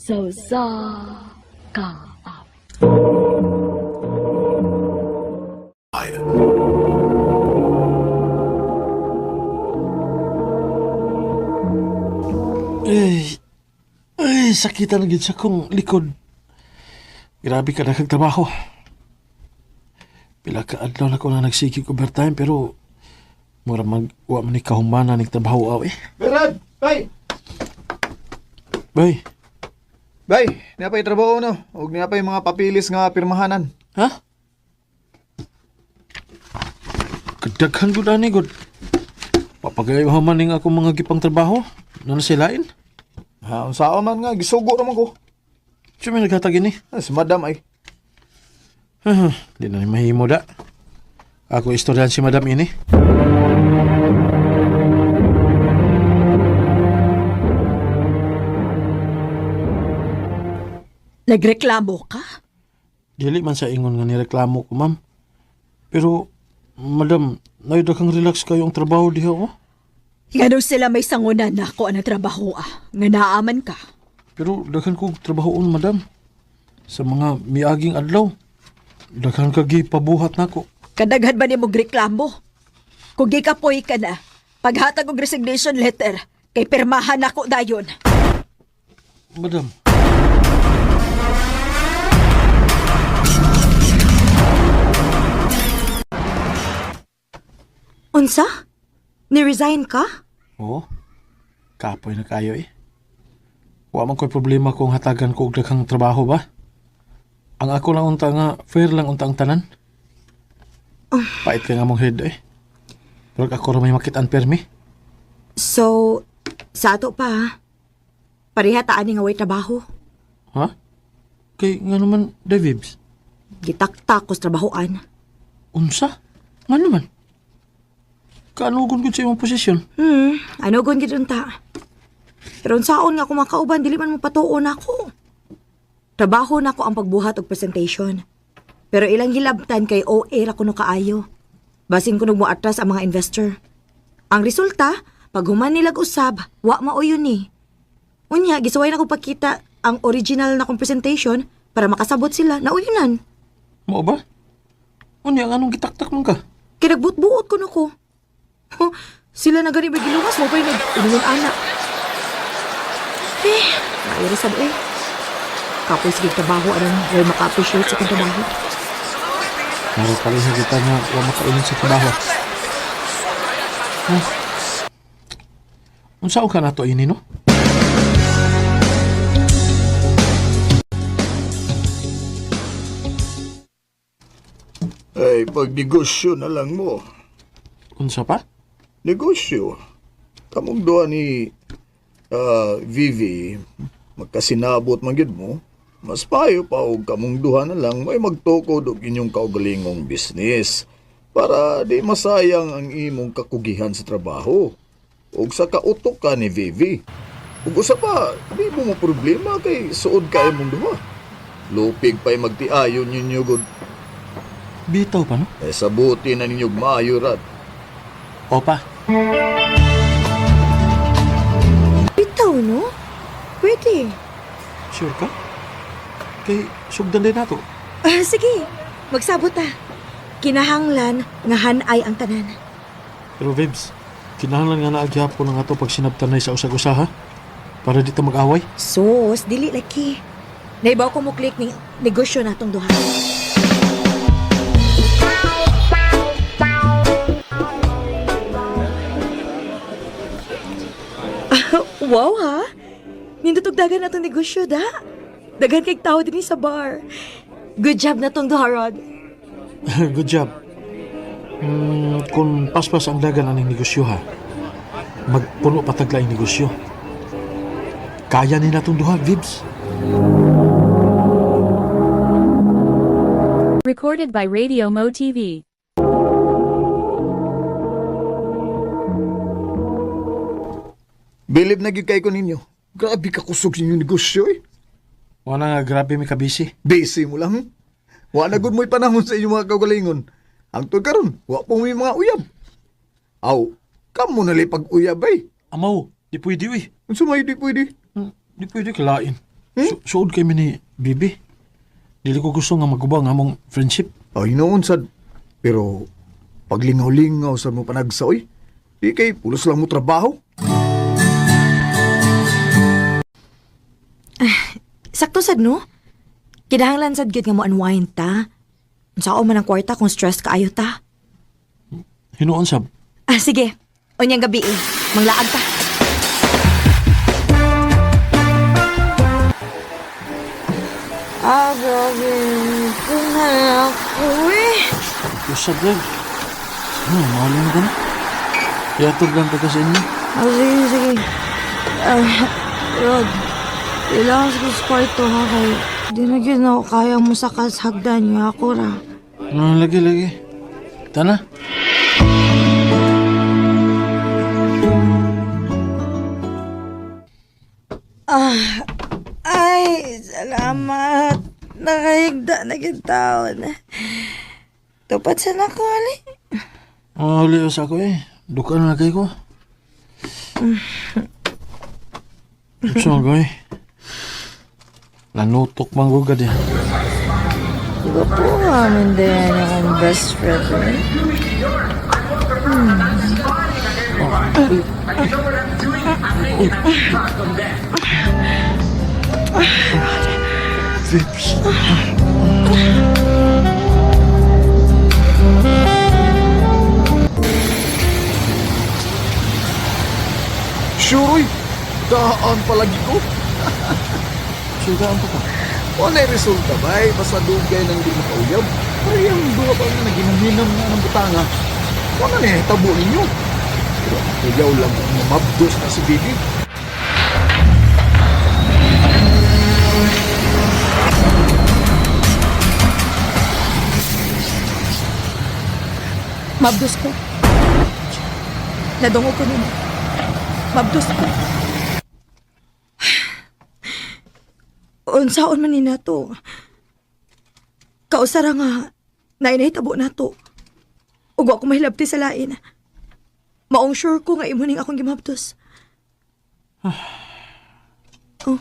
Sa usa ka awit. Ay, ay, sakitan na gid sa kong likod. Grabe ka na trabaho. Pila ka adlaw na ko na nagsigig overtime pero mura mag wa man ni kahumana ning trabaho aw eh. Berad! Bay! Bay, Bay! Niya pa'y trabaho no. Huwag niya pa'y mga papilis nga pirmahanan. ha? Kadaghan gud ani gud. Papagayo man ning ako mga gipang trabaho. Nana silain? Ha, unsaon man nga, gisugo naman ko. Siya may naghatag ini. Ah, si madam ay. Di na ni mahimo da. Ako istoryahan si madam ini. Nagreklamo ka? Dili man sa ingon nga nireklamo ko, ma'am. Pero, madam, nayo kang relax kayo ang trabaho diha, oh. Ngano sila may sangunan na ako ang trabaho ah. Nga naaman ka. Pero daghan kog trabahoon, madam. Sa mga miaging adlaw, daghan ka gipabuhat nako. Kadaghan ba ni mong reklamo? Kung gikapoy ka na, paghatag og resignation letter, kay pirmahan ako dayon. Madam, Unsa? Ni-resign ka? oo. Kapoy na kayo eh. Wa man ko'y problema kung hatagan ko og daghang trabaho ba? Ang ako lang unta nga, fair lang unta ang tanan. Pait ka nga mong head eh. Pero ako ra may makitaan permi. So, sa ato pa, ha? Pareha taan ni nga way trabaho. Ha? Kay nga naman, Davibs. Gitaktak ko sa trabahoan. Unsa? Nga naman? Kaanugon gud sa imong posisyon? Ano gon gid unta? Pero unsaon nga kung makauban dili man mo patuon ako. Trabaho na ako ang pagbuhat og presentation. Pero ilang hilabtan kay OA ra kuno kaayo. Basin kuno mo atras ang mga investor. Ang resulta, pag human nilag usab, wa mao yun ni. Unya, gisuway na ko pagkita ang original na kong presentation para makasabot sila na uyunan. Mao ba? Unya, ang anong gitaktak man ka? Kay nagbuot-buot ko na ko. Huh, sila na gani ba giluwas mo pa yung nag-inuman ana. Eh, maayo ra sad eh. Kapoy sige trabaho aron way maka-appreciate sa akong trabaho. Maro pareha kita nga wa makaingon sa trabaho. Ha? Unsa ka nato ini no? Ay, pagnegosyo na lang mo. Unsa pa? Negosyo. Kamong duha ni Vivi, magkasinabot man gyud mo, mas payo pa og kamong duha na lang may magtukod og inyong kaugalingong business para di masayang ang imong kakugihan sa trabaho ug sa kautok ka ni Vivi. Ug usa pa, di mo mo problema kay suod ka imong duha. Lupig pa'y magtiayon ninyo gud. Bitaw pa no? Eh, sabuti na ninyog maayo rad. Opa. Bitaw, no? Pwede. Sure ka? Kay sugdan din nato. Ah, sige, magsabot ta. Kinahanglan nga hanay ang tanan. Pero Vibs, kinahanglan nga naa gyapon ang ato pag sinabtanay sa usag-usa ha? Para di ta mag-away. Sus, dili laki. Naibaw ko mo click ning negosyo natong duha. Ah, wow ha? Nindot og dagan atong negosyo da. Dagan kay tao dinhi sa bar. Good job na tong duha, Rod. Good job. Kung paspas ang dagan aning negosyo ha, magpuno patagla ang negosyo. Kaya ni natong duha, Vibs. Recorded by Radio Mo TV. Bilib na gyud kay ko ninyo. Grabe ka kusog sa inyong negosyo eh. Wala nga grabe mi kabisi. Busy mo lang. Wa na gud mo'y panahon sa inyong mga kaugalingon. Hangtod karon, wa po may mga uyab. Aw, kamo na lay pag-uyab ay. Amaw, di pwede uy. Unsa may di pwede? Di pwede kalain. Suod kay mi ni Bibi. Dili ko gusto nga maguba ang among friendship. Ay noon sad. Pero paglingaw-lingaw sa mo panagsa oy. Di kay pulos lang mo trabaho. Sakto sad no? Kinahanglan sad gyud nga mo unwind ta. Unsaon man ang kwarta kung stress kaayo ta. Hinuon sab. Ah, sige. Unyang gabi eh. Manglaag ta. Ah, grabe. Kung ako eh. Usab lang. Ano, mahalin ko na. Yatog lang ta ka sa inyo. Ah, sige, sige. Ah, Rod, kailangan sa sa kwarto ha kay di na gyud na ako kaya mo sa hagdan niya ako ra. Ah, lagi, lagi. Tana. Ay, salamat. Nakahigda na gyud taon. Tupad sa nako, ali. Ah, uli sa ako eh. Dukaan na kay ko. So, goy. Nanutok man ko gad eh. Gapo amin din akong best friend. Eh. Vips. Sure oy. Daan palagi ko. Sugaan pa ka. Wala resulta ba eh. Basta dugay nang di makauyab. Parehang duha pa nga naginamhinam nga ng butanga. Wala na tabo ninyo. Pero ang kuyaw lang ang mamabdos na si Bibi. Mabdos ko. Nadungo ko nimo. Mabdos ko. Unsaon man ni nato. Kausara nga, nainay tabo nato. Ug wa ko mahilabti sa lain. Maong sure ko nga imo ning akong gimabdos. Oh.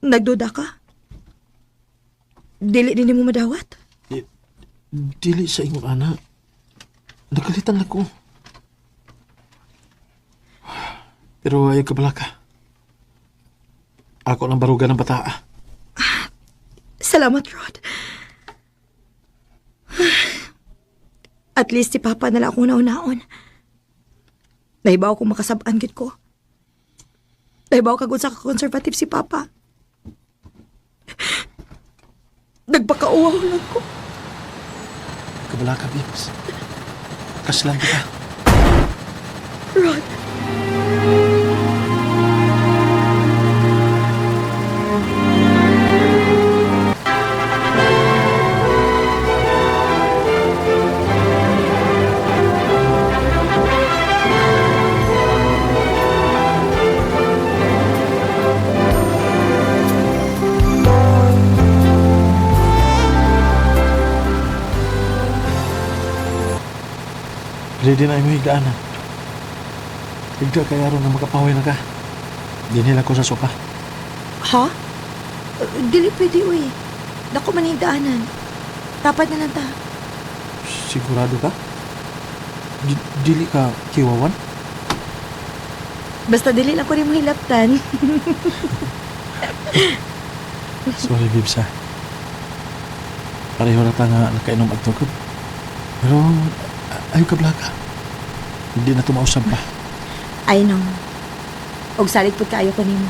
Nagduda ka? Dili din mo madawat? Dili sa ingon ana. Nagalitan lang ko. Pero ayaw ka ka. Ako ng baruga ng bataa. Salamat, Rod. At least si Papa na lang akong naunaon. Nahibaw kong makasabaan gid ko. Nahibaw kagud sa conservative si Papa. Nagpakauwaw lang ko. Kabala ka, Bips. Kaslan kita. Rod. Ready na imo higdaan. Higda kay aron nga makapaway na ka. Dinhila ko sa sopa. Ha? Dili pwede, uy. Dako man yung daanan. Tapat na lang ta. Sigurado ka? Dili ka kiwawan? Basta dili lang ko rin mahilaptan. Sorry, Bibs, ha. Pareho na ta nga nakainom at tukod. Pero, ayaw ka blaka. Hindi na tumausap pa. I know. Og salig pud kaayo ko nimo.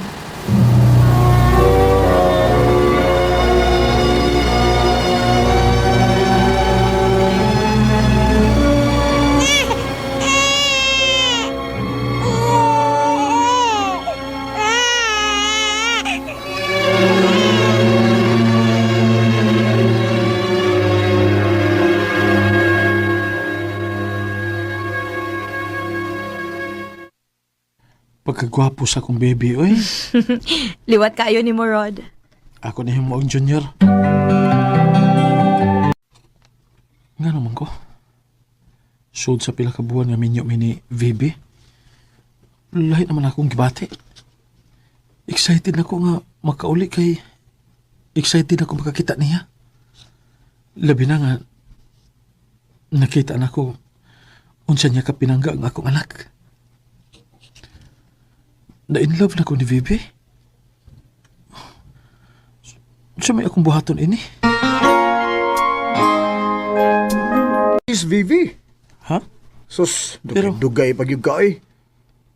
Pagkagwapo sa akong baby, oy. Liwat kaayo nimo, Rod. Ako na yung ang junior. Nga naman ko. Sud sa pila ka buwan nga minyo mi ni VB. Lahi naman akong gibati. Excited na ko nga makauli kay excited ako makakita niya. Labi na nga nakita na ko unsa niya ka pinangga ang akong anak. Na in love na ko ni Vivi. Unsa may akong buhaton ini? Is Vivi. Ha? Sus, Pero- dugay-dugay pag yun ka eh.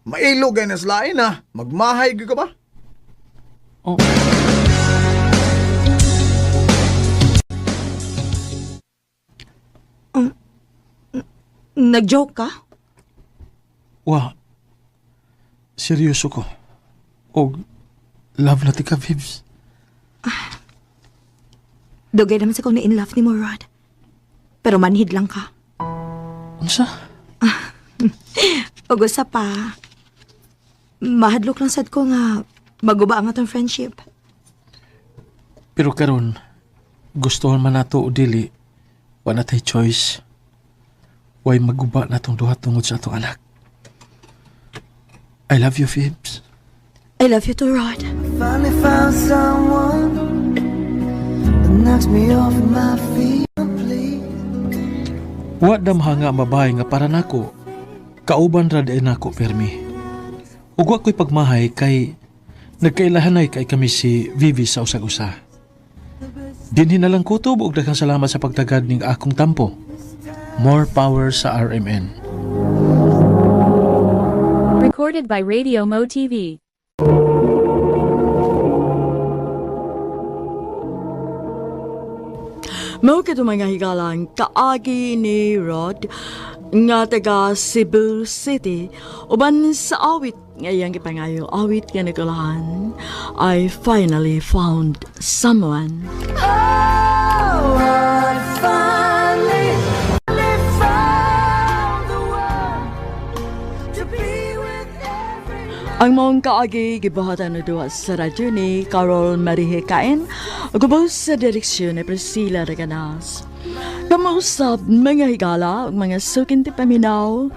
Mailog ay naslain ah. Magmahay gyud ka ba? Oh. Nag-joke ka? Wa. Seryoso ko. Og love na tika, Vibs. Dugay naman sa kong na-in love ni mo, Rod. Pero manhid lang ka. Unsa? Ug usa pa, mahadlok lang sad ko nga maguba ang atong friendship. Pero karon gustuhan man nato o dili, wa na tay choice. Way maguba na tong duha tungod sa atong anak. I love you, Phoebs. I love you too, Rod. Finally found someone that knocks me off my feet. Please. Wa damha nga ang babae nga para nako. Kauban ra di nako permi. Ug wa ko'y pagmahay kay nagkailahanay kay kami si Vivi sa usag-usa. Dinhi na lang kutob og daghang salamat sa pagtagad ning akong tampo. More power sa RMN. Recorded by Radio Mo TV. Mao kadto mga higalang kaagi ni Rod nga taga Cebu City uban sa awit nga iyang gipangayo awit nga nagulahan, I finally found someone. Oh, I finally, finally found the one to be with every Ang maong kaagi gibuhatan na duha sa radyo ni Carol Marie Kain ug ubos sa direksyon ni Priscilla Reganas. Kamausap mga higala ug mga sukin ti paminaw,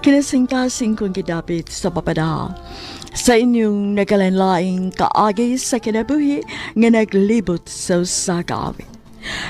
kinasingkasing kong gidapit sa papada. Sa inyong nagkalanlaing kaagi sa kinabuhi nga naglibot sa usa ka awit.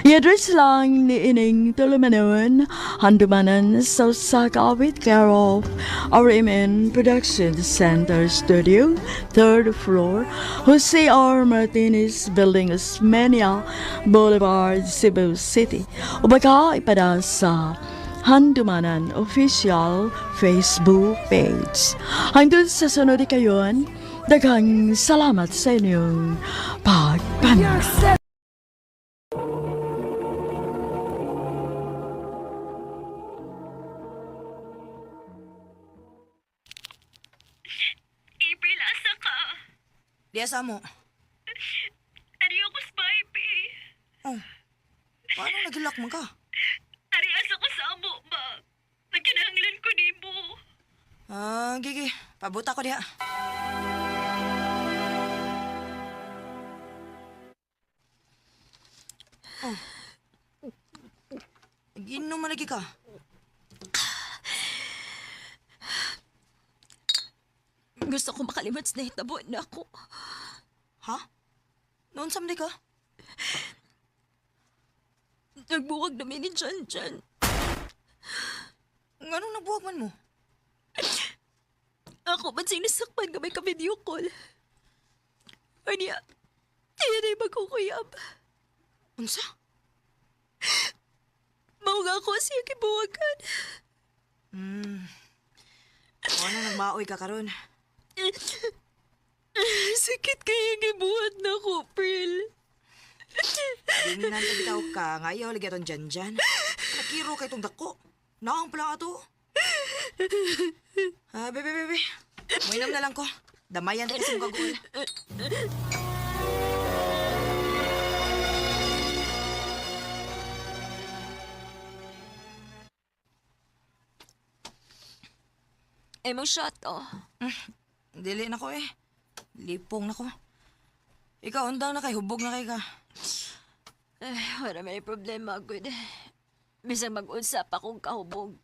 I-address lang ni Ining Tulumanon, Handumanan sa usa ka awit, care of RMN Production Center Studio, third floor, Jose R. Martinez Building, Osmeña Boulevard, Cebu City. O baka ipada sa Handumanan Official Facebook page. Hanggang sa sunod kayon, daghang salamat sa inyong pagpanaw. April, asa ka? Diya sa mo. Ari ako sa baby. Oh, paano nagilak man ka? Ari asa ko sa amo ba? Nagkinahanglan ko nimo. Ah, gigi. Pabuta ko diha. Oh. Ginom man lagi ka. Gusto ko makalimot sa nahitabo na ako. Ha? Noon samdi ka? Nagbuwag na ni John John. Nganong nagbuwag man mo? Ako man sinasakpan gamay ka video call. Anya, tiyan ay magkukuyab. Unsa? Mao nga ako siya kibuwagan. Ano nagmaoy ka karon? Sakit kaya gibuhat na ko, April. Dingnan ka bitaw ka nga ayaw lagi aton dyan dyan. Nakiro kay tong dako. Naong pala ato. Ah, bebe, bebe. Muinom na lang ko. Damayan ta kasi mong gagul. Ay, mong shot, oh. Dili na ko eh. Lipong na ko. Ikaw, undang na kay hubog na kay ka. Ay, wala may problema, good. Bisag mag-usap akong kahubog.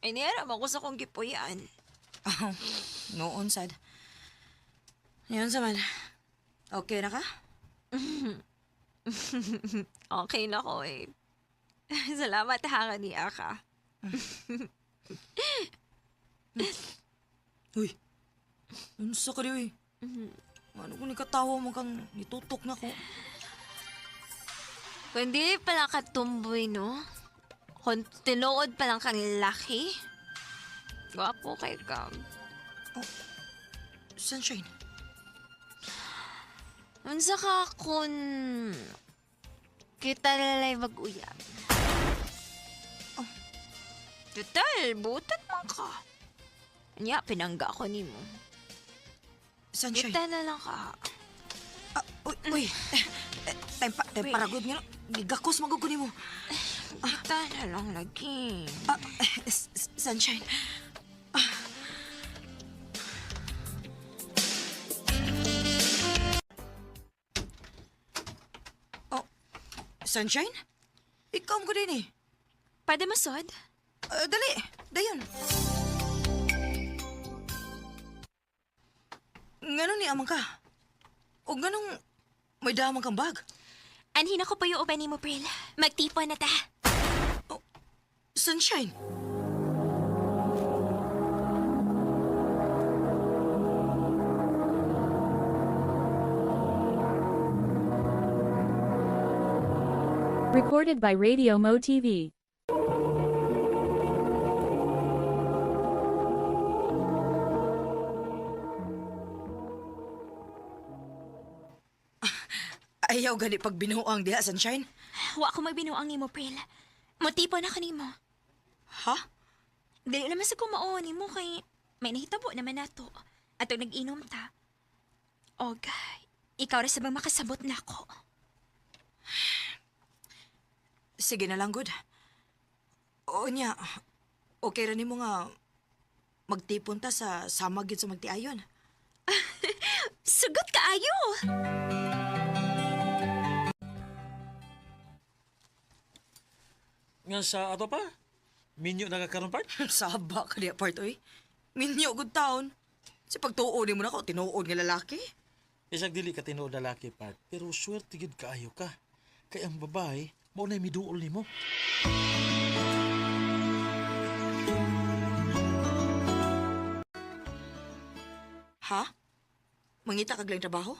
Ay, niyaram ako sa kong gipuyan. Noon, sad. Yun sa man. Okay na ka? Okay na ko eh. Salamat ha, kaniya ka. Uy. Unsa ka di, uy? Ano kung nikatawa mo kang nitutok na ko? Kung di pala katumboy, no? Kung tinuod pa lang kang laki, gwapo kay ka. Sunshine. Unsa ka kung kita lalay mag-uyab? Oh. Total, butan man ka. Anya, pinangga ko nimo. Sunshine. Kita na lang ka. Ah, uy, uy. Eh, time pa, time paragod nga. no. Gigakos maguguni mo. Kita na lang lagi. Ah, Sunshine. Ah. Oh, Sunshine? Ikaw mo ko din eh. Pwede masod? Ah, dali, dayon. Ngano ni amang ka? O nganong may damang kang bag? Anhin ako pa yung uban ni mo, Pril. Magtipon na ta. Sunshine. Recorded by Radio Mo TV. Ayaw gani pag binuang diha, Sunshine. Wa ko magbinuang nimo, Pril. Mutipon ako nimo. Ha? Dili naman sa kumao nimo kay may nahitabo naman nato. Atong nag-inom ta. Og, ikaw ra sa bang makasabot na ako. Sige na lang, good. Oo niya, okay ra nimo nga magtipon ta sa sama gyud sa magtiayon. Sugot kaayo! Nga sa ato pa? Minyo na ka karon part? Saba ka diya part, oy. Minyo good town. Sa pagtuon nimo nako, tinuod nga lalaki. Isag dili ka tinuod na laki part, pero swerte gid kaayo ka. Kay ang babae, mao na miduol nimo. Ha? Mangita kag lang trabaho?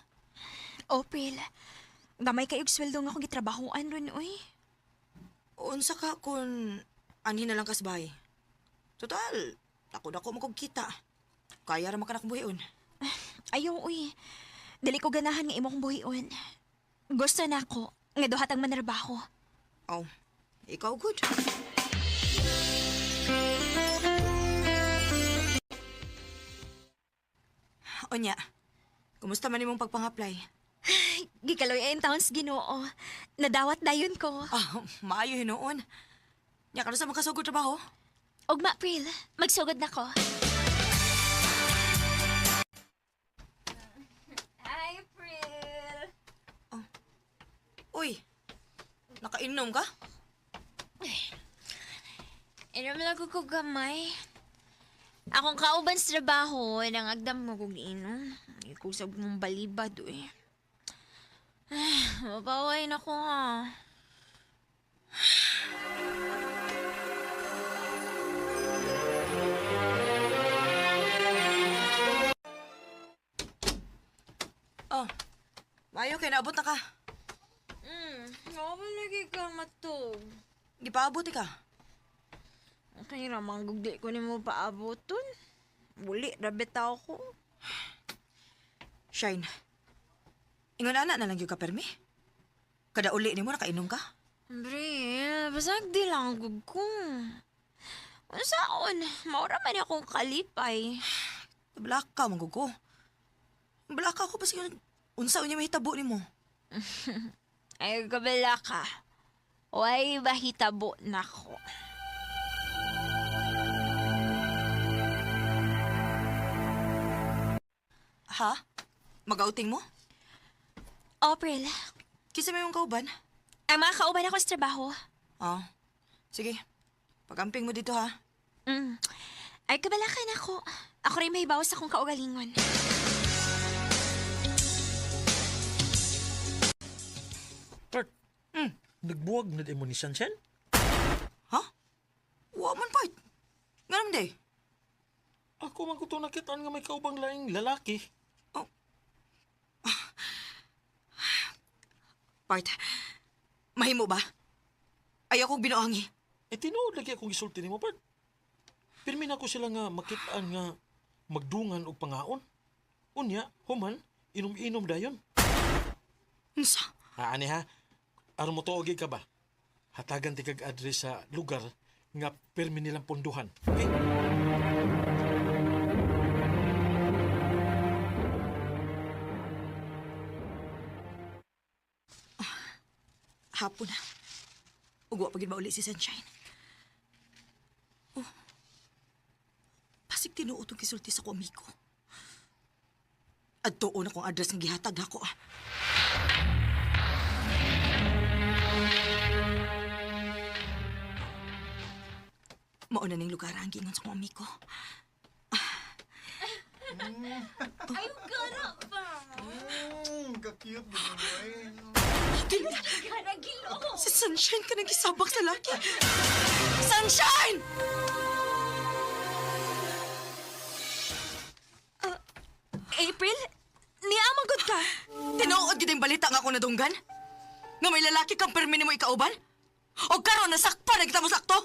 Oh, Pril. Gamay kayog sweldo nga akong gitrabahoan ron, uy. Unsa ka kung anhin na lang kas bahay? Total, ako dako mo kog kita. Kaya ra man ka na akong buhion. Ayaw, uy. Dili ko ganahan nga imo kong buhion. Gusto na ako nga duhat ang manarbaho. Oh, ikaw good. Onya, kumusta man imong pagpang-apply? Gikaloy ay taon sa Ginoo. Nadawat dayon ko. Ah, maayo hinuon. Nya karon sa makasugod trabaho? Ugma, Pril. Magsugod na ko. Hi, Pril. Uy, nakainom ka? Inom lang ko gamay. Akong kauban sa trabaho, nang agdam mo kong inom. Ikusog mong balibad, uy. Ay, mapaway na ko, ha. Oh, maayo kay naabot na ka. Ako lagi ka matog. Gipaabot ka. Okay ra, manggugdi ko ni mo paaboton. Buli, rabit ako. Shine. Ingon ana na lang gyud ka permi. Kada uli nimo nakainom ka. Bril, basag di lang gug ko. Unsaon, maura man akong kalipay. Black ka man ko. Black ako basta unsa unya mahitabo nimo. Ay, kabala ka. Way, bahitabo na ko. Ha? Mag-outing mo? April, Kinsa may mong kauban? ang mga kauban ako sa trabaho. Oh. Sige. Pagamping mo dito ha. Ay, kabala ka na ako. Ako rin may bawas akong kaugalingon. Nagbuwag na di mo ni Sunshine? Ha? Wa man part. Nga naman day. Ako man ko to nakitaan nga may kaubang laing lalaki. Part, mahimo ba? Ayaw kong binuangi. Eh, tinuod lagi akong gisulti nimo, part. Pirmi na ko sila nga makitaan nga magdungan og pangaon. Unya, human, inom-inom dayon. Unsa? Ha, ani ha? Aron mo tuogi ka ba? Hatagan ti kag address sa lugar nga pirmi nilang ponduhan. Okay? Hapon na. Ug wa pa gid mauli si Sunshine. Oh. Pasig tinuod tong gisulti sa ko amigo. Adtuon akong address nga gihatag ako ah. Mao na ning lugar ang giingon sa akong amigo. Ay, gara pa. Ka-cute gid mo eh. Dili Gara, gilo. Si Sunshine ka nang gisabak sa laki. Sunshine! April, niamagod ka. Tinuod gid ang balita nga ako nadunggan? Nga may lalaki kang permi nimo ikauban? O karon nasakpan na kita mo sakto?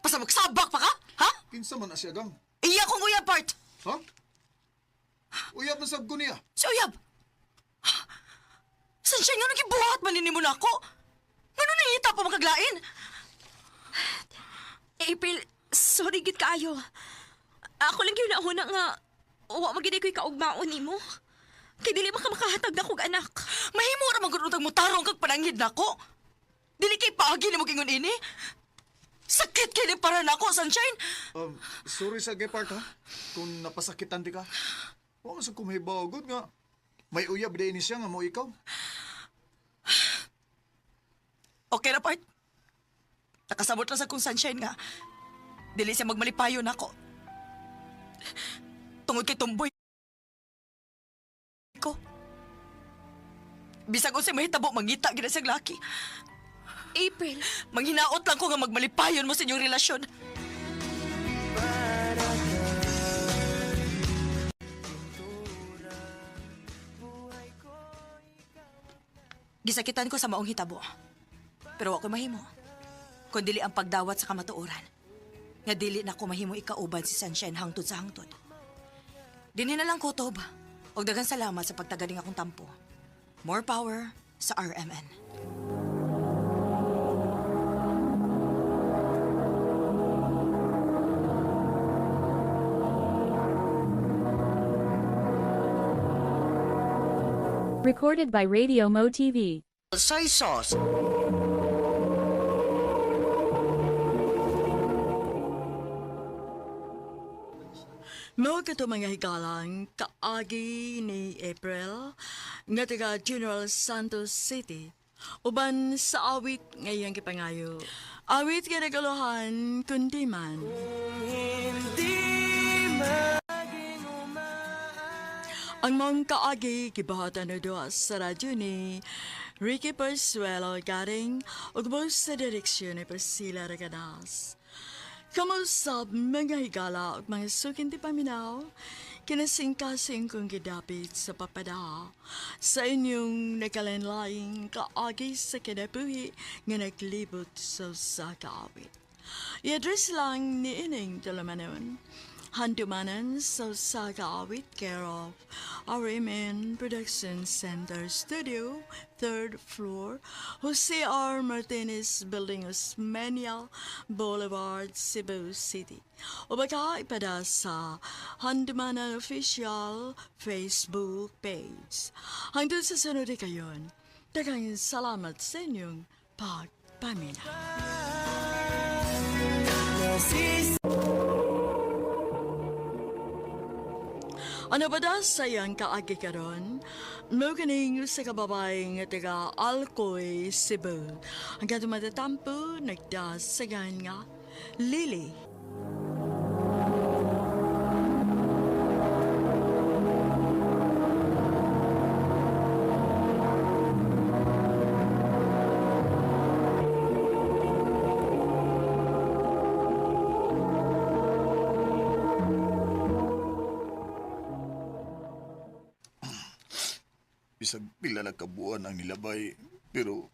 Pasabak-sabak pa ka? Ha? Kinsa man na siya gang? Iya kong uyab part. Ha? Uyab man sab ko niya. Si uyab. Sunshine nga nagibuhat man nimo na ako. Ngano nangita pa makaglain? April, sorry gid kaayo. Ako lang gyud nauna nga wa magid ko'y kaugmaon nimo. Kay dili man ka makahatag na kog anak. Mahimo ra man gud utang mo tarong kag pananghid nako. Dili kay paagi nimo gingon ini. Sakit kay ni para nako, Sunshine. Sorry sa gepart ha. Kung napasakitan di ka. Wa man sa kumibaw gud nga. May uyab din ni siya nga mo ikaw. Okay na part. Nakasabot lang sa kong Sunshine nga. Dili siya magmalipayo nako. Tungod kay tumboy ko. Bisag unsay mahitabo mangita gid na siyang laki. April, Manghinaot lang ko nga magmalipayon mo sa inyong relasyon. Gisakitan ko sa maong hitabo. Pero wa ko mahimo. Kun dili ang pagdawat sa kamatuoran. Nga dili na ko mahimo ikauban si Sunshine hangtod sa hangtod. Dinhi na lang kutob. Og daghang salamat sa pagtagaling akong tampo. More power sa RMN. Recorded by Radio Mo TV. Soy sauce. Mao kato mga higalang kaagi ni April nga taga General Santos City. Uban sa awit ngayang gipangayo. Awit nga nagaluhan kundi man. Ang mong kaagi gibahatan na duha sa radyo ni Ricky Persuelo Garing ug boss sa direksyon ni Priscilla Regadas. Kamusab mga higala ug mga sukin ti paminaw, kinasingkasing kong gidapit sa papada sa inyong nakalanlaing kaagi sa kinabuhi nga naglibot sa usa ka awit. I-address lang ni Ining Talamanon. Handumanan sa usa ka awit care of RMN Production Center Studio, third floor, Jose R. Martinez Building, Osmeña Boulevard, Cebu City. O baka ipada sa Handumanan Official Facebook page. Hangtod sa sunod kayon, daghang salamat sa inyong pagpamina. Ano ba da sayang kaagi karon? Mo kining sa kababae nga taga Alcoy, Cebu. Ang katong matatampo, nagdasagan nga, Lily. Bisag pila na kabuan ang nilabay, pero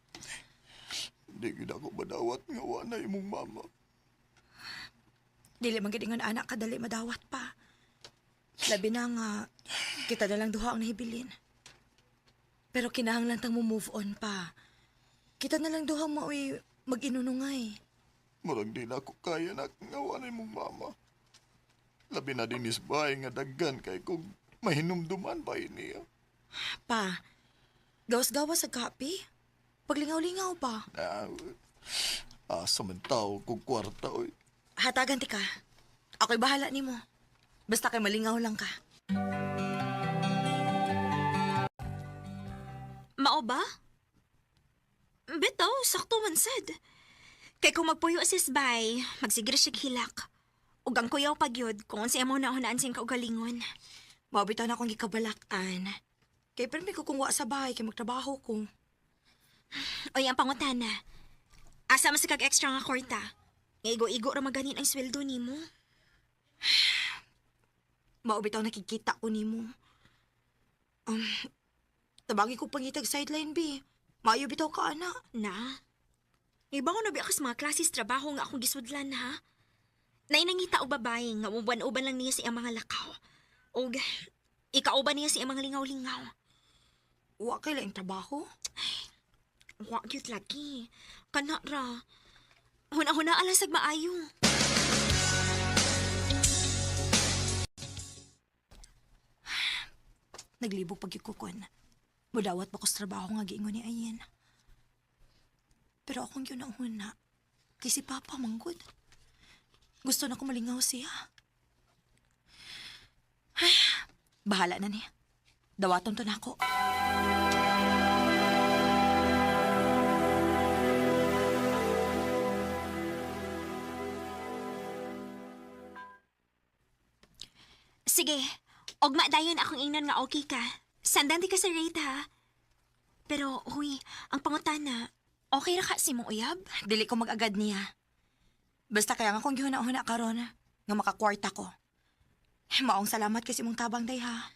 di gyud ako madawat nga wa na imong mama. Dili man gid ingon anak kadali madawat pa. Labi na nga kita na lang duha ang nahibilin. Pero kinahanglan tang mo move on pa. Kita na lang duha maoy mag-inunungay. Murag di na ako kaya nak nga wa na imong mama. Labi na din isbay nga daggan kay kung mahinumduman ba niya. Pa, gawas-gawas sa kapi. Paglingaw-lingaw pa. Na, asa man tao kung kwarta oy. Hatagan ti ka. Ako'y bahala nimo. Basta kay malingaw lang ka. Mao ba? Bitaw, sakto man sad. Kay kung magpuyo si Sbay, magsiguro siya hilak. Ug ang kuyaw pagyud kung unsay amo na hunaan siyang kaugalingon. Mao bitaw na akong gikabalak-an. Kay permi ko kung wa sa bahay kay magtrabaho ko. Oy, ang pangutana. Asa man sa kag extra nga kwarta? Nga igo-igo ra maganin ang sweldo nimo. Mao bitaw nakikita ko nimo. Um, tabangi ko pangitag sideline B. Maayo bitaw ka ana. Na? Ibangon na ba ako sa mga klases trabaho nga akong gisudlan ha? Nainangita og babae nga uban-uban lang niya sa iyang mga lakaw. Og ikauban niya sa iyang mga lingaw-lingaw. Wa kay laing trabaho. Wa gyud lagi. Kana ra. Huna-huna alang sag maayo. Naglibog pagyukukon. Mudawat ba ko sa trabaho nga giingon ni Ayen. Pero akong yun ang huna. Kay si Papa manggod. Gusto na ko malingaw siya. Ay, bahala na niya. Dawaton to na ako. Sige, ugma dayon akong ingnon nga okay ka. Sandan di ka sa rate ha. Pero, huy, ang pangutana, okay ra ka si mong uyab? Dili ko mag-agad niya. Basta kaya nga kung gihuna-huna karon nga makakwarta ko. Maong salamat kasi mong tabang day ha.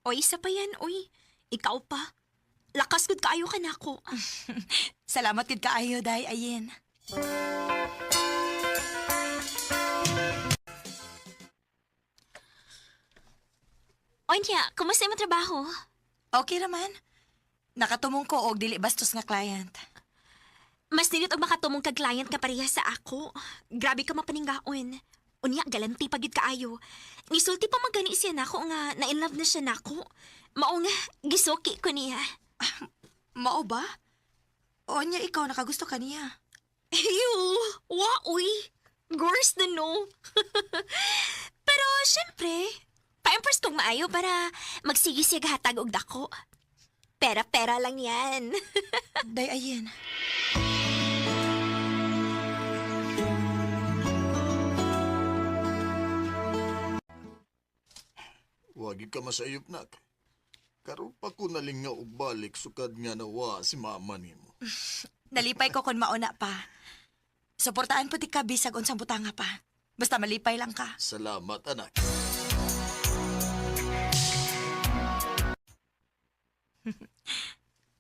Oy, isa pa yan, oy. Ikaw pa. Lakas gud kaayo ka nako. Salamat gid kaayo day ayin. Onya, kumusta imong trabaho? Okay raman. Nakatumong ko og dili bastos nga client. Mas nindot og makatumong kag client ka pareha sa ako. Grabe ka mapaninggaon. Unya, galanti pa gyud kaayo. Nisulti pa man gani siya nako nga na in love na siya nako. Mao nga gisuki ko niya. Mao ba? O niya ikaw nakagusto ka niya. Ew! Wa, uy! Girls na no! Pero, syempre, pa-impress kong maayo para magsige siya hatag og dako. Pera-pera lang yan. Day ayin. Wagi ka masayop nak. Karon pa ko nalingaw og balik sukad nga nawa si mama nimo. Nalipay ko kon mauna pa. Suportaan po ti ka bisag unsang butanga pa. Basta malipay lang ka. Salamat anak.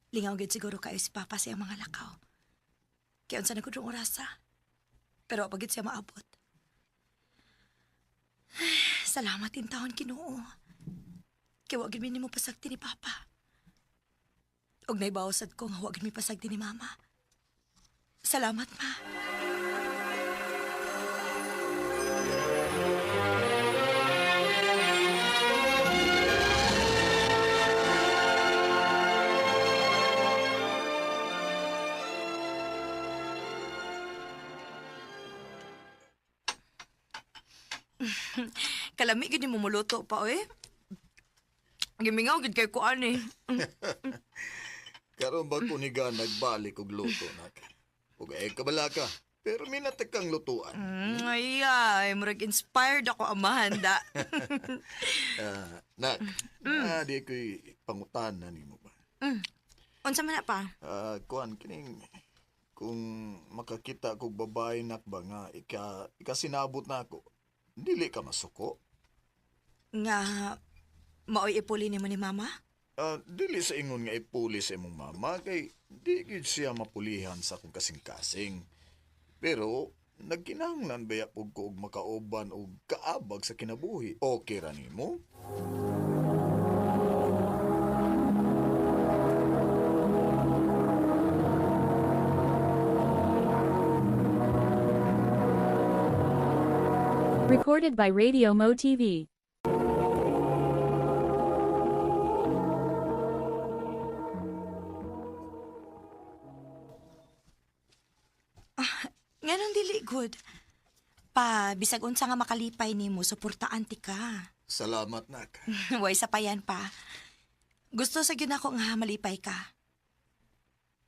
Lingaw gid siguro kayo si Papa sa iyang mga lakaw. Kaya unsa na gud ang orasa. Pero pagid siya maabot. Salamat in taon Ginoo. Kay wa gid mi nimo pasagti ni Papa. Og naibawsad ko nga wa gid mi pasagti ni Mama. Salamat, Ma. Kalami gid nimo muluto pa oy. Gimingaw gid kay kuan eh. Karon ba ko ni ga nagbalik og luto nak? Ug ay kabala ka. Pero minatag kang lutuan. Ay, ay, murag inspired ako amahan da. Ah, nak, di ko'y pangutana nimo ba? Unsa man na pa? Ah, kuan kining kung makakita kog babae nak ba nga ika ikasinabot na ako. Dili ka masuko. Nga maoy ipuli nimo ni Mama? Ah, dili sa ingon nga ipuli sa imong mama kay di gyud siya mapulihan sa akong kasing-kasing. Pero nagkinahanglan baya pug ko og makauban og kaabag sa kinabuhi. Okay ra nimo? Recorded by Radio Mo TV. Nganong dili good? Pa, bisag unsa nga makalipay nimo, suportaan ti ka. Salamat nak. Way sa payan pa. Gusto sa gyud nako nga malipay ka.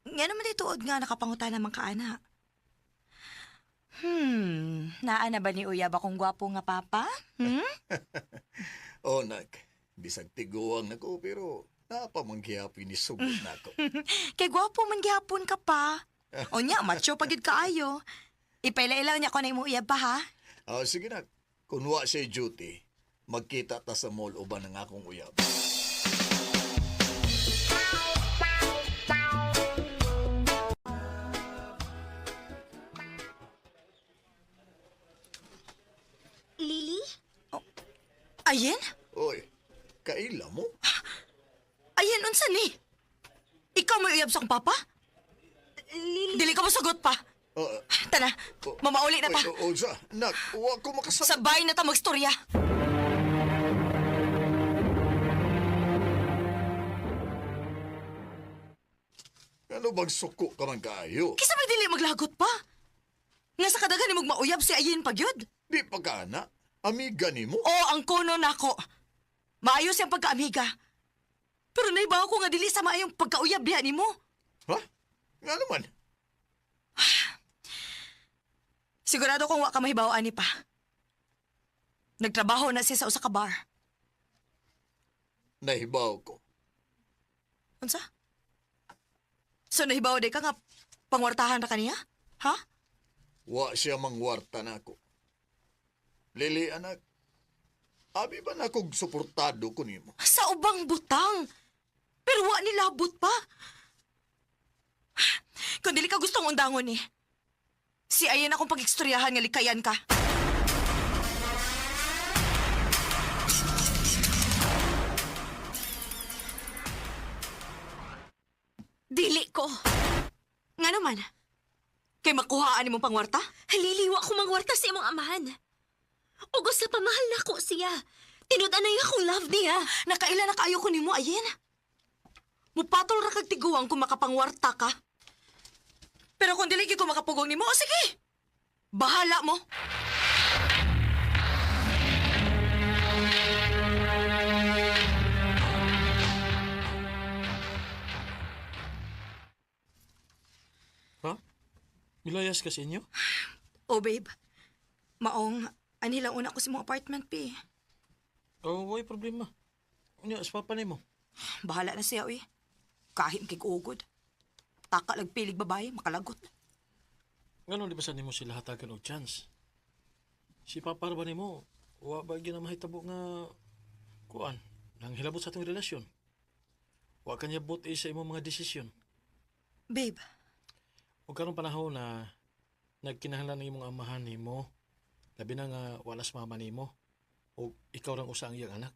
Nga naman di tuod nga nakapanguta naman ka, ana. Naa na ba ni Uyab akong gwapo nga papa? Hmm? Oh nak, bisag tiguang nako pero napamanggihapon ni sugot nako. Kay gwapo man gihapon ka pa. O nya, macho pagid kaayo. Ipaila-ilaw niya ko na imo uyab pa ha. Ah, sige nak. Kun wa siya duty, magkita ta sa mall uban ang akong uyab. Lily? Ayen? Oy, kaila mo? Ayen, unsa ni? Ikaw may uyab sa akong papa? Lily? Dili ka mo sagot pa. Ah, Tana, mamauli na ta. Oy, oh, unsa? Nak, wa ko makasabot. Sabay na ta magstorya. Ano bang suko ka man kaayo? Kisa may dili maglagot pa. Nga sa kadagan ni mauyab si Ayin pagyud. Di pa ka na. Amiga nimo? O ang kono nako. Maayo siyang pagkaamiga. Pero naiba ako nga dili sa maayong pagkauyab diha nimo. Ha? Nga naman. Sigurado kong wa ka mahibaw ani pa. Nagtrabaho na siya sa usa ka bar. Nahibaw ko. Unsa? So nahibaw di ka nga pangwartahan ra kaniya? Ha? Wa siya mangwarta nako. Lili, anak. Abi ba na kog suportado ko nimo? Sa ubang butang. Pero wa nilabot pa. Kung dili ka gustong undangon ni. Si ayan akong pag-ekstoryahan nga likayan ka. Dili ko. Nga naman. Kay makuhaan nimong pangwarta? Lily, wa ko mangwarta sa imong amahan. Ug usa pa mahal nako siya. Tinud-anay akong love niya. Nakaila na kaayo ko nimo ayin. Mupatol ra kag tiguang kung makapangwarta ka. Pero kung dili gyud ko makapugong nimo, o sige. Bahala mo. Ha? Milayas ka sa inyo? Oh babe, maong anhi lang una ko sa mong apartment pi. Oh, way problema. Unya, sa papa nimo. Bahala na siya, uy. Kahit kay ugod. Taka lag pilig babae, makalagot. Ngano di ba sa nimo sila hatagan og chance? Si papa ra ba nimo? Wa ba gyud na mahitabo nga kuan nang hilabot sa atong relasyon? Wa kanya but sa imong mga desisyon. Babe, Ug karong panahon na nagkinahanglan ang imong amahan nimo, labi na nga wala sa mama nimo o ikaw lang usa ang iyang anak.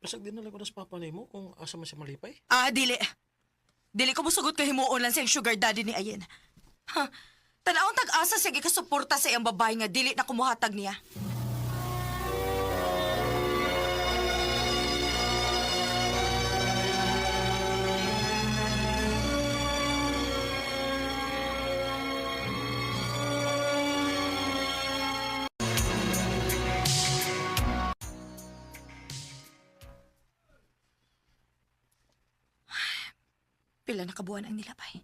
Basag din na lang ko na sa papa nimo kung asa man siya malipay. ah, dili. Dili ko musugot kay himuon lang siyang sugar daddy ni Ayen. Ha? Tanawang tag-asa siya gikasuporta sa iyang babae nga dili na kumuhatag niya. Pila na kabuan ang nilabay.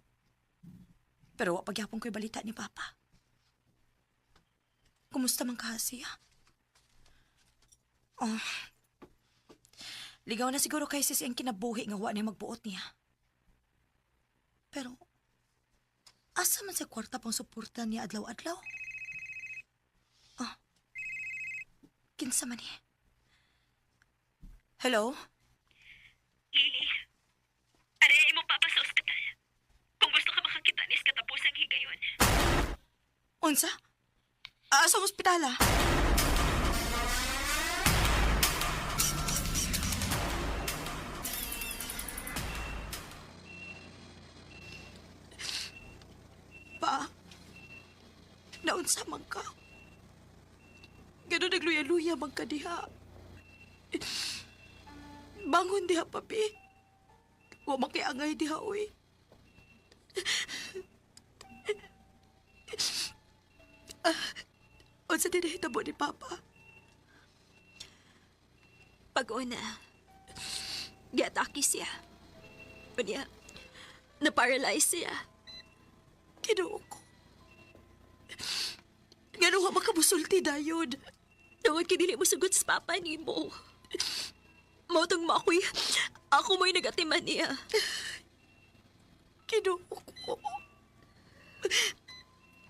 Pero wa pagyapon ko'y balita ni Papa. Kumusta man ka siya? Oh. Ligaw na siguro kay sis ang kinabuhi nga wa niya magbuot niya. Pero, asa man sa kwarta pang suporta niya adlaw-adlaw? Oh. Kinsa man ni? Hello? Lily, are imong papa sa ospital. Kung gusto ka makakita nis katapusang higayon. Unsa? Asa ang ospital ah? Pa, naunsa man ka. Ganun nagluya-luya man ka diha. Bangon diha, papi. Wa makiangay diha, uy. Unsa din nahitabo ni Papa? Pag-una, giatake siya. Unya, na-paralyze siya. Kinuo ko. Ngano nga makamusulti dayon? Tungod kay dili mo sugot sa papa nimo. Mao tong mo ako'y, ako mo'y nagatiman niya. Kinuo ko.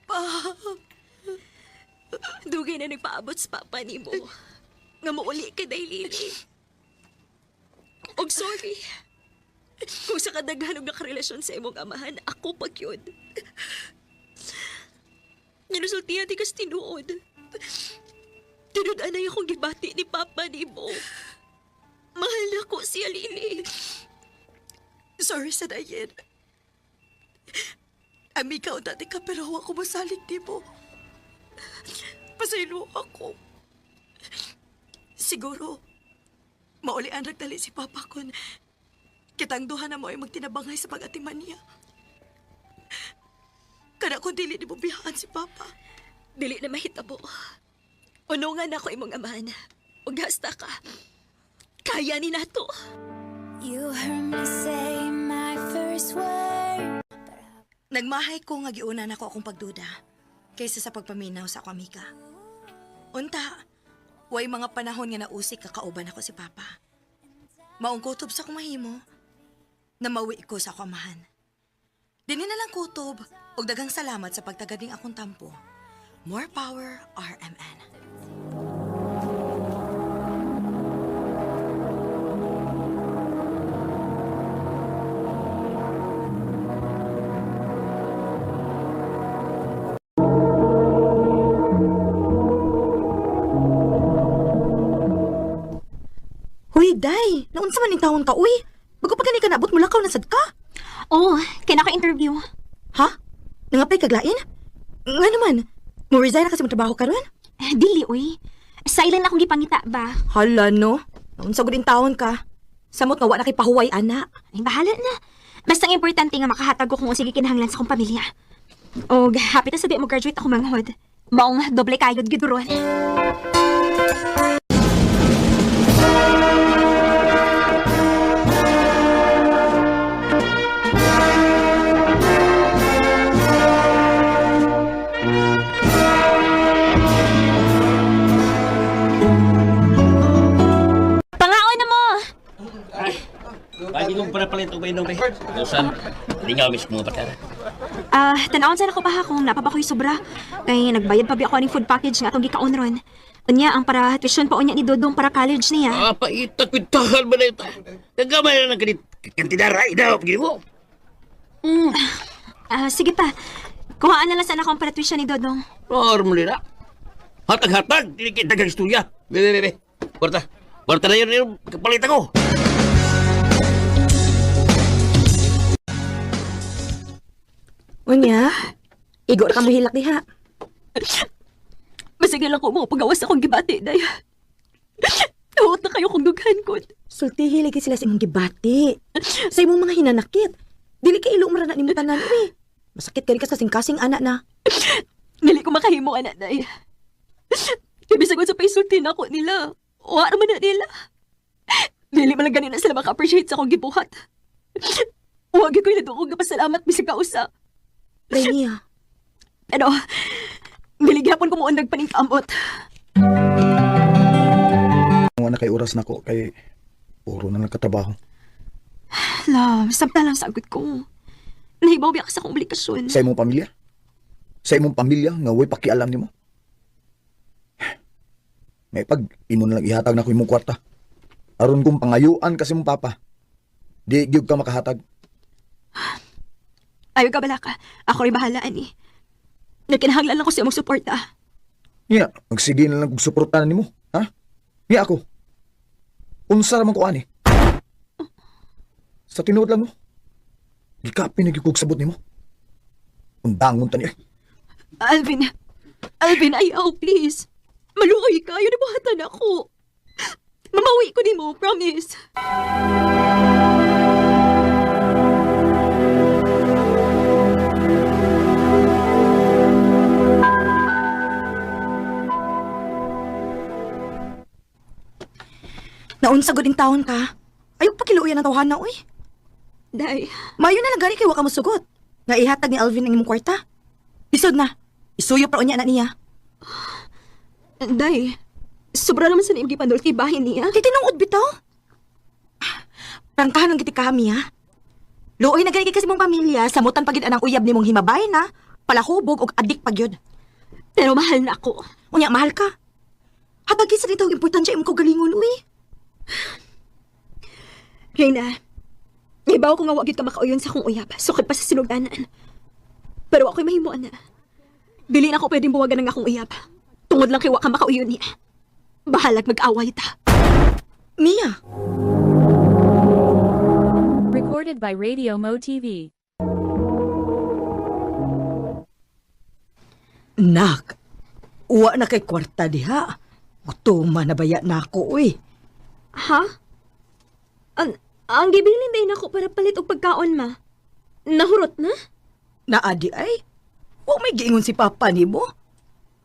Pa, Dugay na nagpaabot sa papa nimo. Nga mauli ka day, Lily. Og sorry. Kung sa kadaghan og nakarelasyon sa imong amahan, ako pag yun. Ninusultihan di kas tinuod. Tinud-anay akong gibati ni papa nimo. Mahal na ko siya, Lily. Sorry sa dayen. Amiga o dati ka pero ako masalig di mo. Pasaylo ako. Siguro, maulian nagdali si Papa kun kitang duha na mo ay magtinabangay sa pag-atiman niya. Kada kung dili ni mo biyahan si Papa. Dili na mahitabo. Unungan ako imong amahan. Ug hasta ka. Kaya ni nato. You heard me say my first word. Nagmahay ko nga giuna nako akong pagduda kaysa sa pagpaminaw sa akong amiga. Unta, way mga panahon nga nausik kakauban ako si Papa. Maong kutob sa akong mahimo, na mawi ko sa akong amahan. Dini na lang kutob, ug daghang salamat sa pagtagad ning akong tampo. More power, RMN. Huy, day! Naunsa man ning taon ka, uy? Bago pa gani ka naabot, mulakaw na sad ka. Oh, kaya ko interview. Ha? Nangapay kaglain? Nga naman, mo resign na kasi mo trabaho karon? Eh, dili, uy. Silent akong gipangita ba? Hala no. Naunsa gud taon ka. Samot nga wa na kay pahuway ana. Ay, bahala na. Basta ang importante nga makahatag ko kung sige kinahanglan sa akong pamilya. Og happy ta sa di mo graduate ako manghod. Maong doble kayod gid ron. Pangaon na mo! Pagi kong para palit og mainom eh. Usan, lingaw mismo mga barkada. Ah, tanawon sana ko pa ha kung napaba ko'y sobra. Kay nagbayad pa bi ako aning food package nga atong gikaon ron. Unya ang para tuition pa unya ni Dodong para college niya. Ah, paita kwintahan ba na ito? Nagamay na ng kanit kantidara, idaw, pagin mo. Ah, sige pa. Kuhaan na lang sana ako ang para tuition ni Dodong. Normal nila. Hatag-hatag, dili kay dagang istorya. Be, be, be, be. Kwarta. Kwarta na yun, yun, kapalit ako. Unya, igo ra ka mohilak diha. Basig na lang ko mga pagawas akong gibati, day. Huot na kayo kong dughan ko. Sultihi lagi sila sa imong gibati. Sa imong mga hinanakit. Dili kay ilo mara na nimo tanan uy. Masakit kani ka sa kasing-kasing ana na. Dili ko makahimo, anak, day. Kaya bisag sa paisulti na ako nila. Wa naman na nila. Dili man lang ganina sila maka-appreciate sa akong gibuhat. Huwag ko yung ko pasalamat bisag kausa. Renia, Pero, dili gyapon ko muundag paningkamot. Wala na kay oras nako kay puro na lang katrabaho. Love, samta lang sagot ko. Nahibaw biya ka sa akong obligasyon. Sa imong pamilya? Sa imong pamilya nga way pakialam nimo? May pag imo na lang ihatag nako imong kwarta. Aron kong pangayuan kasi mong papa. Di gyud ka makahatag. Ayaw ka bala ka. Ako rin bahala, ani. Nagkinahanglan lang ko sa imong suporta. Niya, magsige na lang kog suportahan nimo, ha? Niya ako. Unsa ra man ko ani? Sa tinuod lang mo. Gikapin na gyud kog sabot nimo. Undangon ta niya. Alvin, Alvin, ayaw, please. Maluoy ka, yun buhatan ako. Mamawi ko nimo, promise. Naunsa gud in taon ka. Ayaw pakiluoyan ang tawhana uy. Day, Mayo na lang gani kay wa ka mosugot. Nga ihatag ni Alvin ang imong kwarta. Isod na. Isuyo pa unya na niya. Day, sobra naman sa niyang gipandol kay bahin niya. Kay tinuod bitaw. Prangkahan ang giti kami ha. Luoy na gani kay kasi mong pamilya, samutan pagid anang uyab nimong himabay na, palahubog og adik pagyud. Pero mahal na ako. Unya mahal ka. Hatag sa dito ang importansya imong kaugalingon uy. Reyna, ibaw ko nga wagid ka makauyon sa akong uyab, sukad pa sa sinugdanan. Pero ako'y mahimuan na. Dili na ako pwedeng buwagan ng akong uyab. Tungod lang kay wa ka makauyon niya. Bahalag mag-away ta. Mia, Recorded by Radio Mo TV. Nak, uwa na kay kwarta diha. Gutuma na baya na ako, uy. Ha? Ang gibilin din ako para palit og pagkaon, ma. Nahurot na? Naadi ay. Wa may giingon si Papa nimo.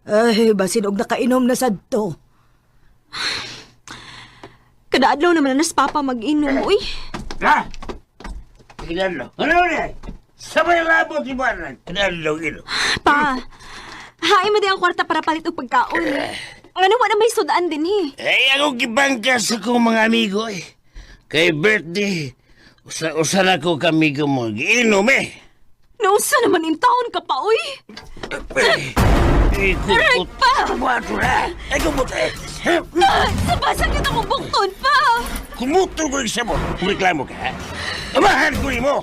Ay, basin og nakainom na sad to. Kada adlaw naman na nas papa mag-inom, uy. Ha? Kinalo. Ano na? Sabay labot ibanan. Kinalo ino. Pa, hain mo din ang kwarta para palit og pagkaon. Ano wa na may sudaan din eh. Eh, ako gibangkas sa kong mga amigo eh. Kay birthday, usa-usa na ko kami mo. Inom eh. Nausa naman in taon ka pa, uy. Eh, Aray pa! Kumato na! Ay, kumot eh! Ah, Sabasakit akong bukton pa! Kumuto ko yung sabot. Reklamo ka, ha? Amahan ko nimo!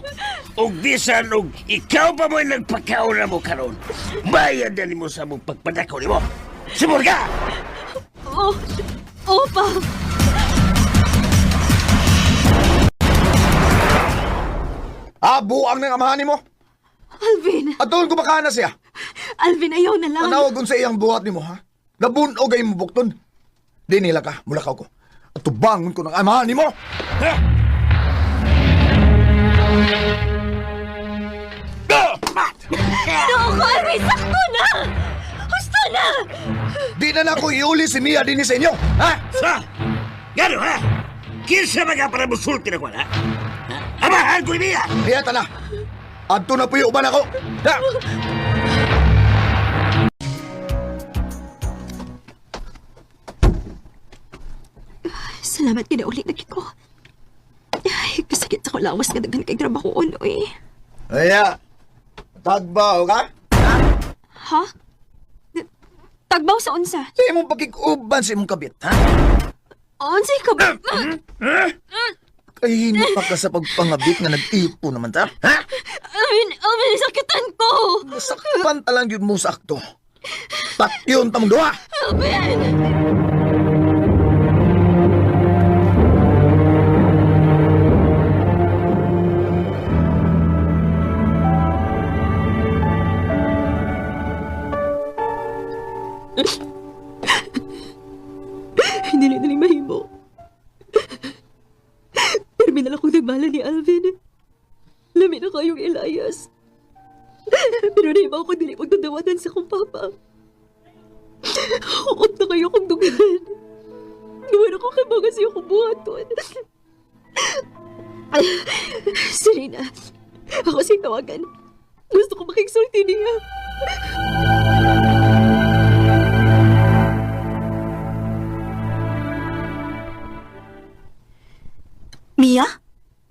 Og bisan og ikaw pa mo'y nagpakauna mo karon. Bayad na nimo sa mong pagpadakaw nimo. Sumur ka! Oh, oh pa. Ah, buang ng amahan nimo. Alvin, Atuon ko makana siya. Alvin, ayaw na lang. Tanawag sa iyang buhat nimo ha. Nabunog ay imong bukton. Di nila ka, mulakaw ko. At tubangon ko ng amahan nimo. Ha? No, ko, Alvin, sakto na! Husto na! Di na nako iuli si Mia dinhi sa inyo. Ha? Sa? Gano, ha? Kinsa ba ka para musulti na ko, ha? Ha? Amahan ko ni Mia! Kaya tana. Adto na puyo uban ako. Ha? Salamat kinauli na ko. Ay, kasakit sa kulawas nga daghan kay trabaho uy. Aya. Tagbaw ka? Ha? Tagbaw sa unsa? Sa imong pakikuban sa imong kabit, ha? Unsay ka ba? Kay pa ka sa pagpangabit nga nag-ipo naman ta, ha? Alvin, Alvin, sakitan ko! Sakpan ta lang yun mo sa akto. Patyon ta mong duha! Alvin! Hindi na nila mahimo. Pero minala kong nagbala ni Alvin. Lami na kayong Elias. Pero naiba ako dili magdadawatan sa kong papa. Hukot na kayo kong dugan. Gawin ako kay mga siya kong buhaton. Serena, ako siyang tawagan. Gusto ko makiksulti niya. Mia?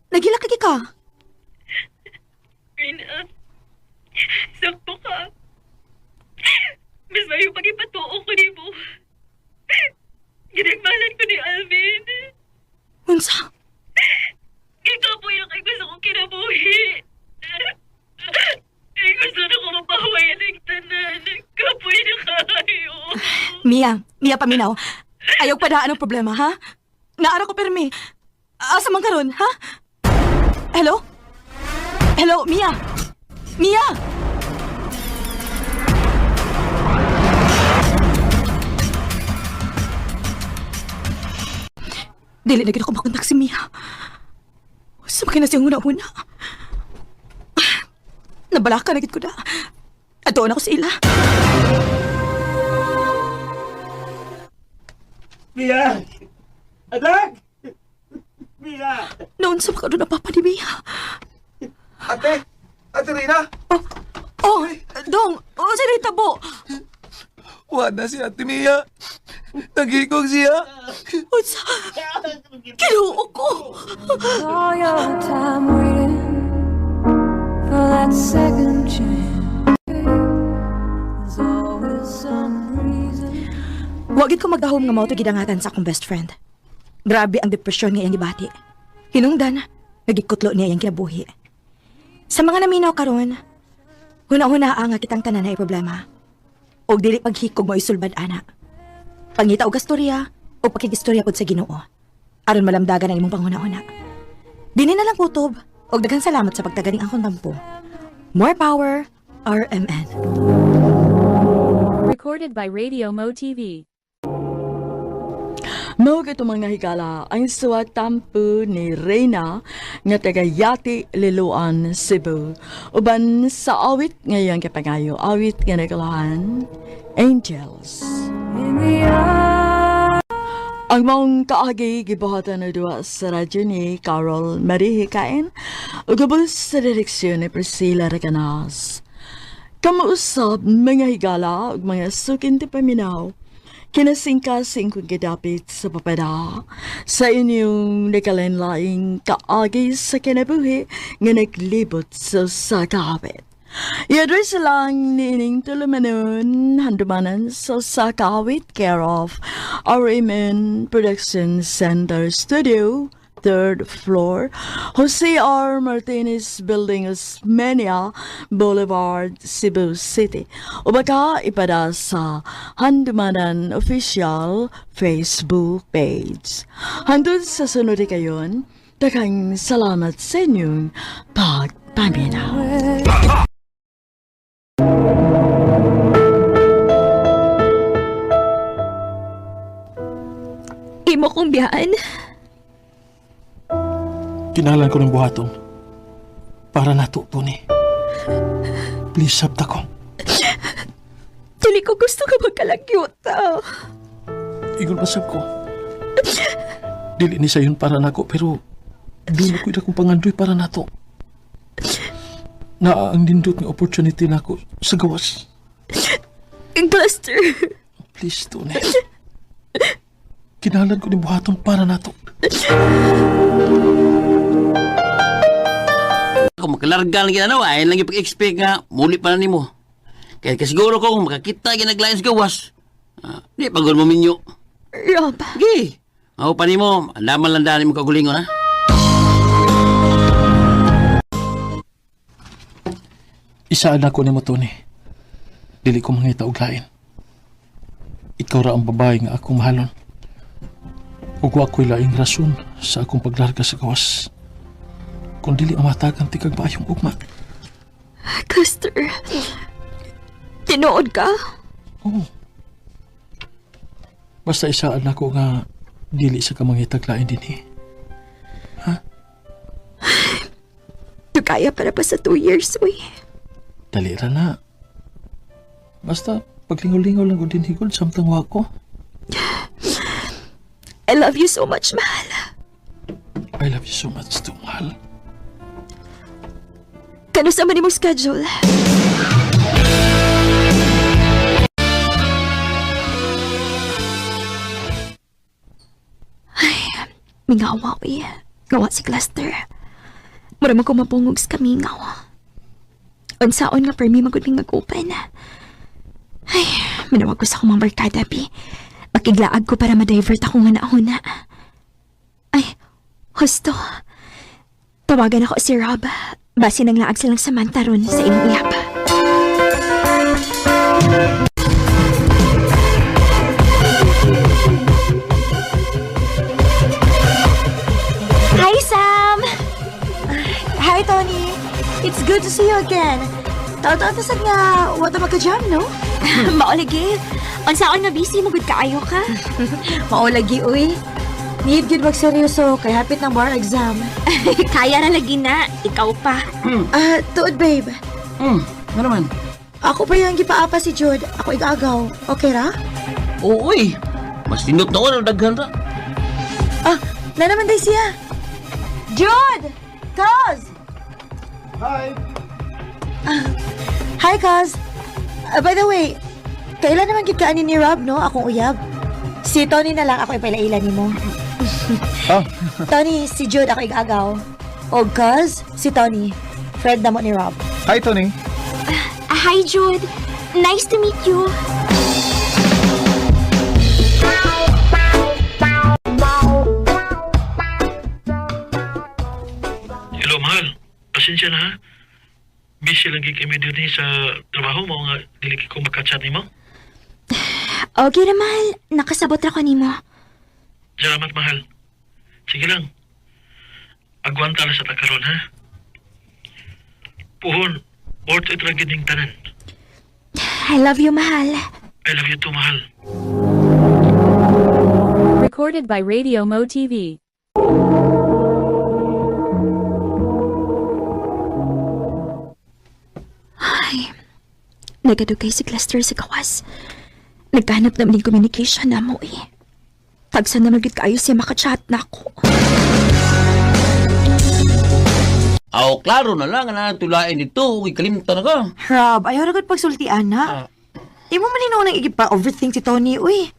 Nagilak ka. Rina, sakto ka. Mas mayo pag-ipatuo ko ni mo. Ginagmalan ko ni Alvin. Unsa? Ikaw po. Mia, Mia paminaw. Ayaw pa daan ang problema, ha? Naara ko pirmi. Asa man karon, ha? Hello? Hello, Mia! Mia! Dili na gid ako makontak si Mia. Sa na siyang una-una. Nabalaka na gid ko na. Atoon ako sa ila. Mia! Anak! Mia! Noon sa mga na papa ni Mia. Ate! Ate Rina! Oh, oh, Dong, oh, sa tabo. Wala si Ate Mia. Nagikog siya. Unsa? Kinuo ko. All your time waiting for that second chance. There's always some reason. Wa gid ko magdahom nga mao to gidangatan sa akong best friend. Grabe ang depresyon nga iyang gibati. Hinungdan, nagikutlo niya iyang kinabuhi. Sa mga naminaw karon, huna-huna nga kitang tanan na problema. Og dili paghikog mo isulbad ana. Pangita og gastorya o pakigistorya pod sa Ginoo. Aron malamdagan ang imong panghuna-huna. Dini na lang kutob og daghang salamat sa pagtaganing akong tampo. More power, RMN. Recorded by Radio Mo TV. Mao gito mga higala ang suwat tampo ni Reyna nga taga Yati, Liloan, Cebu. Uban sa awit ngayong kapangayo, awit nga nagalahan, Angels. In the eye. Ang maong kaagi gibuhatan na duwa sa radyo ni Carol Marie Hikain ug ubos sa direksyon ni Priscilla Recanas. Kamausap mga higala ug mga sukin ti paminaw. Kinasingkasing kong gidapit sa papada sa inyong nakalinlaing kaagi sa kinabuhi nga naglibot sa sakawit. I-address lang niining tulumanon handumanan sa Sakawit, care of RMN Production Center Studio, third floor, Jose R. Martinez Building, Osmeña Boulevard, Cebu City. O baka ipada sa Handumanan Official Facebook page. Hangtod sa sunod kayon, daghang salamat sa inyong pagpaminaw. Imo kong biyaan. Kinahanglan ko ng buhaton. Para nato, Tony. Please, sabta ko. Dili ko gusto ka magkalagyuta. Igol ba sab ko? Dili ni sayon para nako pero doon ako'y dakong pangandoy para nato. Naa ang nindot nga opportunity nako sa gawas. Buster. Please, Tony. Kinahanglan ko ni buhaton para nato. Kung makalarga lang ginanaw, ay lang ipag-expect nga, muli pa na nimo. Kaya kasiguro ko kung makakita ginaglain sa gawas, di pagod mo minyo. Rob, Gi, ako pa nimo, andaman lang daan mo kagulingon, ha? Isaan ako nimo, Tony. Dili ko mangita og lain. Ikaw ra ang babae nga akong mahalon. Ug wa ko'y laing rason sa akong paglarga sa gawas. Kung dili ang matagan tikag maayong ugma. Custer. Tinuod ka? Oo. Basta isaan ako nga dili sa kamangitag lain dinhi. Tugaya para pa sa 2 years, uy. Dali ra na. Basta paglingaw-lingaw lang ko din higol samtang wa ko. I love you so much, mahal. I love you so much too, mahal. Kano sa man imong schedule? Ay, mingawa, uy. Gawa si Cluster. Mura man ko mapungog sa kamingaw. Unsaon nga permi magud ming mag-open. Ay, manawag ko sa akong mga barkada, bi. Makiglaag ko para ma-divert ako nga nauna. Ay, husto. Tawagan ako si Rob. Base nang laag silang Samantha ron sa inyong uyab. Hi, Sam! Hi, Tony. It's good to see you again. Taon-taon ta sad nga wa ta magka-jam, no? Maulagi. Unsaon nga busy magud kaayo ka? Maulagi, uy. Need gyud magseryoso kay hapit ng bar exam. Kaya ra lagi na. Ikaw pa. Ah, tuod, babe. Ano man? Ako pa yung gipaapa si Jude. Ako igagaw. Okay ra? Oo, eh. Mas tinot na ko ng daghan ra. Ah, na naman day siya. Jude! Kaz! Hi! Hi, Kaz. By the way, kailan naman gid kaani ni Rob, no? Akong uyab. Si Tony na lang ako ipailailan nimo. Ah. Tony, si Jude ako igagaw. O Kaz, si Tony. Friend na mo ni Rob. Hi, Tony. Hi, Jude. Nice to meet you. Hello, mahal. Pasensya na ha. Busy lang gid kami dito sa trabaho mo nga dili ko makachat nimo. Okay ra, mahal. Nakasabot ra ko nimo. Salamat, mahal. Sige lang. Agwanta na sa takaron, ha? Puhon, worth it ra gid ning tanan. I love you, mahal. I love you too, mahal. Recorded by Radio Mo TV. Ay, nagadugay si Cluster sa kawas. Nagkahanap naman yung communication na mo eh. Tagsa na magit kaayo siya makachat na ako. Aw, klaro na lang na tulain dito. Uy, kalimtan na ka. Rob, ayaw ra gud pagsultian na. Di mo man nang igipa-overthink si Tony, uy.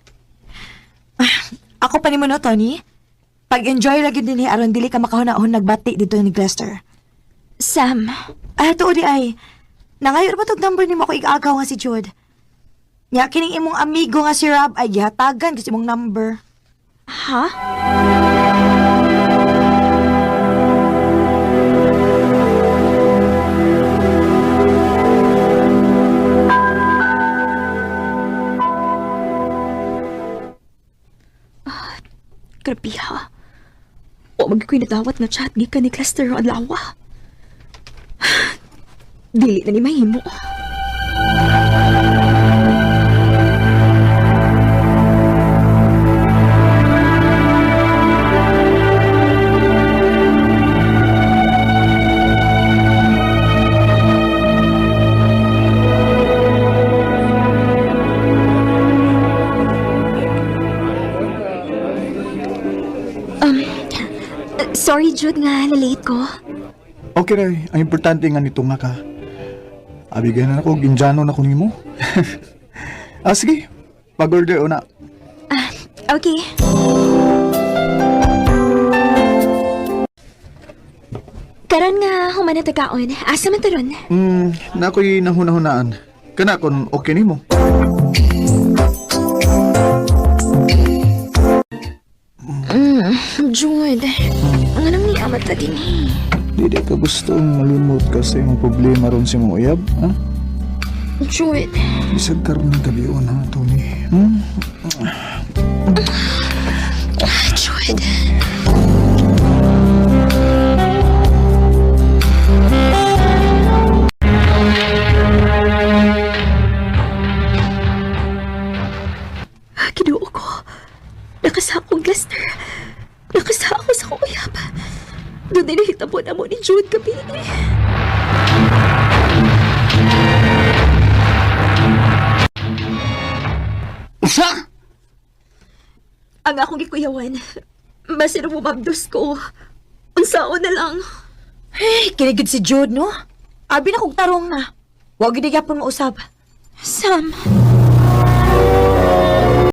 Ah, ako pa nimo no, Tony. Pag-enjoy lagi din ni aron dili ka makahuna-hun nagbati dito ni Glester. Sam, Ah, tuod di ay. Nangayo ba tog number nimo ako igagaw nga si Jude? Nya kining imong amigo nga si Rob ay gihatagan kasi imong number. ha? Ah, Grabe ha. O magko'y nadawat nga chat gikan ni Cluster adlaw. Dili na ni mahimo. Sorry, Jude, nga lalate ko. Okay ra, ang importante nga nito nga ka. Abigay na ako, ginjano na ko nimo. Ah, sige. Pag-order una. Ah, okay. Karon nga humana tagaon. Asa man taron? Na ako'y nahuna-hunaan. Kana kung okay nimo. Jude, ang anong ni amat ta din eh. Di ka gusto malimot ka sa imong problema ron sa imong uyab, ha? Jude, Bisag karon ng gabi ha, Tony. Hmm? Jude. Kinuo ko. Nakasakong cluster. Nakasako sa kuyab. Doon din nahitabo na mo ni Jude gabi. Usa! Ang akong gikuyawan. Masin mo mabdos ko. Unsaon na lang. Ay, kinigid si Jude, no? Abi na kog tarong na. Wa gid gyapon mausab. Sam.